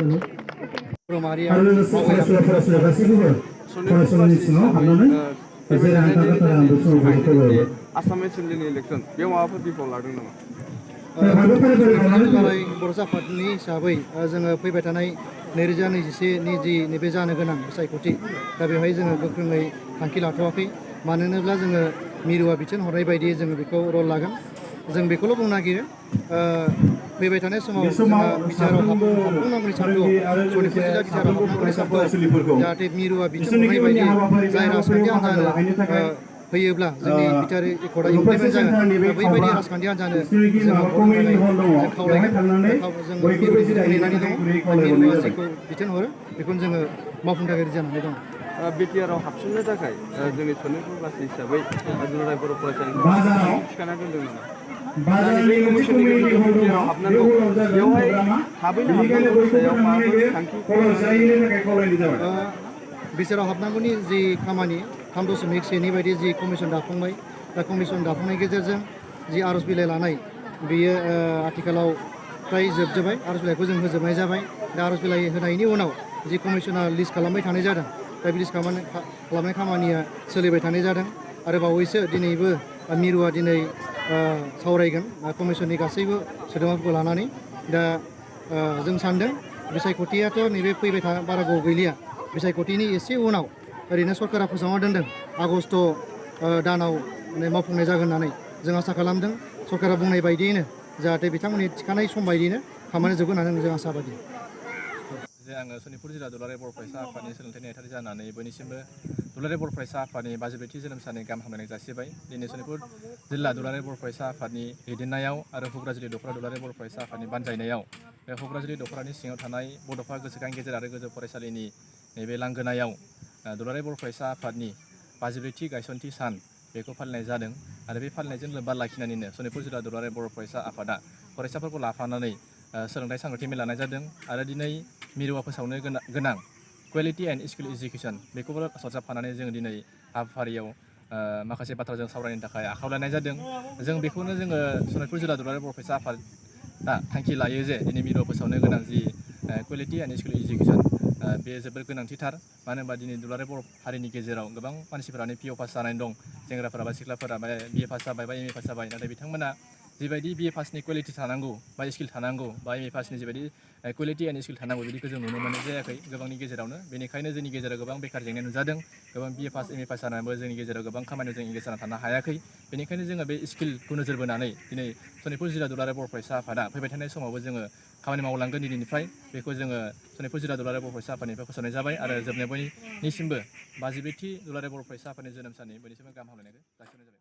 आरो लोगोसे फरायसुला गासैखौबो फरायसालिनि सिङाव हाबनानै जेरै हान्था गान बे समाव बयबो आसाम एसेम्बलिनि इलेक्सन बेयाव माबाफोर बिफाव लादों नामा? दुलाराय बड'सा आफादनि हिसाबै जोङो फैबाय थानाय 2021नि जि नैबे जानो गोनां बिसायख'थि दा बेवहाय जोङो गोख्रोङै थांखि लाथ'वाखै मानो होनोब्ला जोङो मिरुआ बिथोन हरनाय बायदियै जोङो बेखौ रल लागोन जों बेखौल' बुंनो नागिरो फैबाय थानाय समाव जोंहा बिटिआरआव हाबफुंनांगौनि सान्थौआव सनितपुर जिल्ला बिटिआरआव हाबनांगौनि सान्थौआव जाहाथे मिरुआ बिथोन हरनाय बायदि जाय राजखान्थि हान्जानो फैयोब्ला जोंनि बिटिआर एकर्डआ इमप्लिमेन्ट जागोन दा बैबायदि राजखान्थि हान्जानो जोङो भट होनो थाखाय जों खावलायगोन जों मिरुनि बिथोनखौ नेनानै दङ मिरुआ जेखौ बिथोन हरो बेखौनो जोङो मावफुंनो थाखाय रेडि जानानै दङ। बिटिआरआव हाबसननो थाखाय जोंनि सनितपुरबासि हिसाबै दुलाराय बर' फरायसालिखौ थांखि थिखाना दोनदों नामा? दा नैबे कमिसननि गेजेरजों बिटिआरआव हाबनांगौ बेवहाय थाबैनो हाबनांगौनि सायाव माबाफोर थांखि बिटिआरआव हाबनांगौनि जि खामानि 3.1 बायदि जि कमिसन दाफुंबाय दा कमिसन दाफुंनायनि गेजेरजों जि आर'ज बिलाइ लानाय बेयो आथिखालाव फ्राय जोबजोब्बाय आर'ज बिलाइखौ जों होजोबनाय जाबाय दा आर'ज बिलाइ होनायनि उनाव जि कमिसना लिस्ट खालामबाय थानाय जादों दा बे लिस्ट खालामनाय खामानिया सोलिबाय थानाय जादों आरो बावैसो दिनैबो मिरुआ दिनै सावरायगोन कमिसननि गासैबो सोद्रोमाफोरखौ लानानै दा जों सानदों बिसायख'थियाथ' नैबे फैबाय थानाय बारा गोबाव गैलिया बिसायख'थिनि एसे उनाव ओरैनो सरकारा फोसावना दोनदों आगस्ट' दानाव मावफुंनाय जागोन होननानै जों आसा खालामदों सरकारा बुंनाय बायदियैनो जाहाथे बिथांमोननि थिखानाय सम बायदियैनो खामानि जोबगोन होननानै जों आसाबादि। जे आङो सनितपुर जिल्ला दुलाराय बर' फरायसा आफादनि सोलोंथाइ नेहाथारि जानानै बयनिसिमबो दुलाराय बर' फरायसा आफादनि 52थि जोनोम साननि गाहाम हामलायनाय जासिबाय दिनै सनितपुर जिल्ला दुलाराय बर' फरायसा आफादनि दैदेननायाव आरो हुग्राजुलि दख'रा दुलाराय बर' फरायसा आफादनि बानजायनायाव बे हुग्राजुलि दख'रानि सिङाव थानाय बड'फा गोसोखां गेजेर आरो गोजौ फरायसालिनि नैबे लांगोनायाव दुलाराय बर' फरायसा आफादनि 52थि गायसनथि सान बेखौ फालिनाय जादों आरो बे फालिनायजों लोब्बा लाखिनानैनो सनितपुर जिल्ला दुलाराय बर' फरायसा आफादा फरायसाफोरखौ लाफानानै सोलोंथाइ सांग्रांथि मेल लानाय जादों आरो दिनै मिरुआ फोसावनो गोनां कुवालिटि एन्ड स्किल इडुकेसन बेखौबो सरजाबफानानै जों दिनै हाबाफारियाव माखासे बाथ्रा जों सावरायनो थाखाय आखायाव लानाय जादों जों बेखौनो जोङो सनितपुर जिल्ला दुलाराय बर' फरायसा आफादा थांखि लायो जे दिनै मिरुआव फोसावनो गोनां जि कुवालिटि एन्ड स्किल इडुकेसन बे जोबोर गोनांथिथार मानो होनबा दिनै दुलाराय बर' हारिनि गेजेराव गोबां मानसिफोरानो पिअ पास जानानै दं सेंग्राफोरा बा सिख्लाफोरा बिए पास जाबाय बा एमए पास जाबाय नाथाय बिथांमोना जिबायदि बिए पासनि कुवालिटि थानांगौ बा स्किल थानांगौ बा एमए पासनि जिबायदि कुवालिटि एन्ड स्किल थानांगौ बिदिखौ जों नुनो मोननाय जायाखै गोबांनि गेजेरावनो बेनिखायनो जोंनि गेजेराव गोबां बेखार जेंना नुजादों गोबां बिए पास एमए पास जानानैबो जोंनि गेजेराव गोबां खामानियाव जों इंगेज जाना थानो हायाखै बेनिखायनो जोङो बे स्किलखौ नोजोर बोनानै दिनै सनितपुर जिल्ला दुलाराय बर' फरायसा आफादा फैबाय थानाय समावबो जोङो खामानि मावलांगोन दिनैनिफ्राय बेखौ जोङो सनितपुर जिल्ला दुलाराय बर' फरायसा आफादनिफ्राय फोसावनाय जाबाय आरो जोबनाय बयनिसिमबो 52थि दुलाराय बर' फरायसा आफादनि जोनोम साननि बयनिसिमबो गाहाम हामलायनायखौ जासिहरनाय जाबाय।